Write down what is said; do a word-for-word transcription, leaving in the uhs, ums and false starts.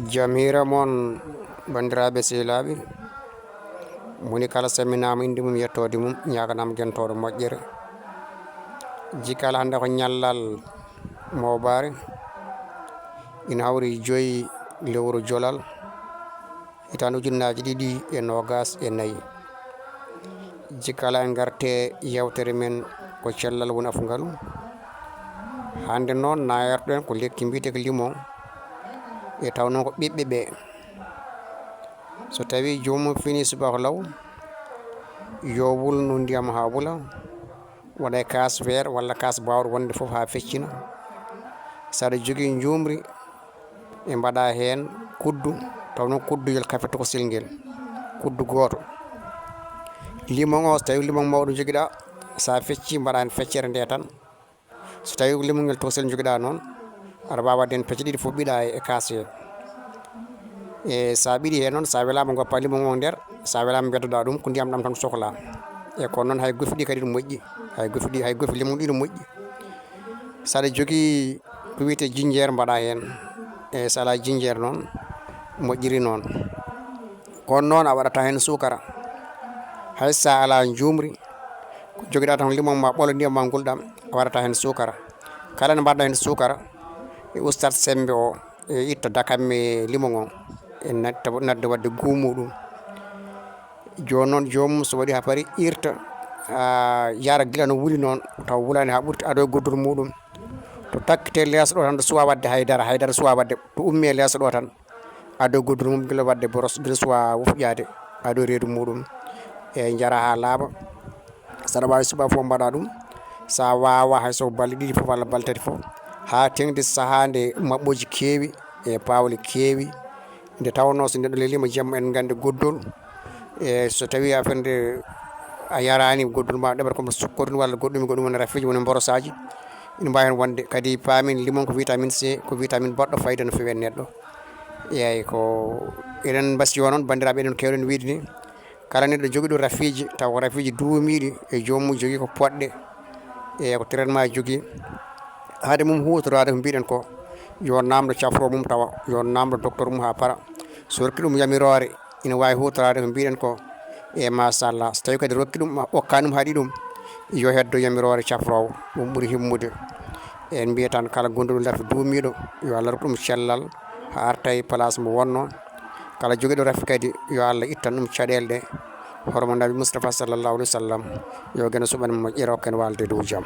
Jam hiira mon, banndiraaɓe sehilaaɓe. Moni kala semminaama innde mum, yettoode mum, ñaaganaama gentooɗo moƴƴere. Jikala hannde ko ñallal moobaare, ina hawri joyi lewru jolal, hitaande ujunnaaji ɗiɗi e noogaas e nayi. Jikala en ngarte yeewtere men ko cellal woni afngalu. Hannde noon na yartoɗen ko lekki mbiyetee ko limon, e taw noon ko ɓiɓɓe ɓe. So tawii joomum fini subaka law, yo wulnu ndiyam haa wula, waɗa e kaas weer walla kaas baawɗo wonde fof haa feccina. So aɗa jogii njuumri, ɓe mbaɗa heen kuddu, taw noon kudduyel kafe tokosel ngel, kuddu gooto. Limon o, so tawii limon mawɗo njogiɗa, so a fecci, mbaɗa heen feccere nde tan. So tawii limon ngel tokosel njogiɗa noon, aɗa waawi waɗde heen pecce ɗiɗi fof ɓiɗa e kaas he. E so a ɓiɗi heen noon, so a welaama ngoppa limon o nder, so a welaama mbeddoɗa ɗum, ko ndiyam ɗam tan sohla. E kono noon hay gofi ɗi kadi ɗum moƴƴi, hay gofi ɗi, hay gofi limon ɗi ɗum moƴƴi. So aɗa jogii ko wiyetee jinjeer mbaɗa heen. E so alaa jinjeer noon, moƴƴiri noon. Kono noon a waɗata heen suukara. Hay so a alaa njuumri, ko jogiɗa tan limon ma ɓolo ndiyam ma ngulɗam, a waɗata heen suukara. Kala nde mbaɗɗa heen suukara, e ustat semmbe o, e itta dakamme limon o, e natta, nadda waɗde guu muɗum. Jooni noon joomum so waɗi haa paari irta, a, yara gila no wuli noon, taw wulaani haa ɓurti, ado e goddol muɗum. To takkite leeso ɗo tan, ɗo suwa waɗde haydara, haydara suwa waɗde, to ummi e leeso ɗo tan, ado e goddol mum gila waɗde boros, gila suwa wofƴaade, ado e reedu muɗum. E jara haa laaɓa. So aɗa waawi subaka fof mbaɗa ɗum. So a waawaa hay so balɗe ɗiɗi fof walla balɗe tati fof. Haa teŋti sahaa nde maɓɓooji keewi e paawle keewi. Nde tawnoo so neɗɗo leliima jamma, en nganndi goddol. E so tawii affaire nde a yaraani goddol ma, ɗeɓata ko sukkor walla goɗɗum, goɗɗum woni rafiji, woni mborosaaji. Ina mbaawi heen wonde kadi paamin limon ko vitamine C, ko vitamine baɗɗo fayida no feewi e neɗɗo. Eeyi, ko eɗen mbasiyo noon, banndiraaɓe, eɗen keewɗen wiyde ni, kala neɗɗo jogiiɗo rafiji, taw ko rafiji duumiiɗi e joomum jogii ko poɗɗe, e ko traitement jogii, haade mum huutoraade ko mbiɗen ko, yo naamndo cafro mum tawa, yo naamndo docteur mum haa para. So rokki ɗum yamiroore, ina waawi huutoraade ko mbiɗen ko, e machallah. So tawii kadi rokki ɗum, okkaani ɗum haɗi ɗum, yo heddo yamiroore cafroowo, ɗum ɓuri himmude. En mbiyat tan kala gonduɗo rafi duumiiɗo, yo Allah rokku ɗum cellal, haa arta e place mo wonnoo. Kala jogiiɗo rafi kadi, yo Allah ittan ɗum caɗeele ɗe. Hormo Nabi Mustafa sallallahu alaihi wasallam, yo geno suɓan mo ƴeero ken walde dow jam.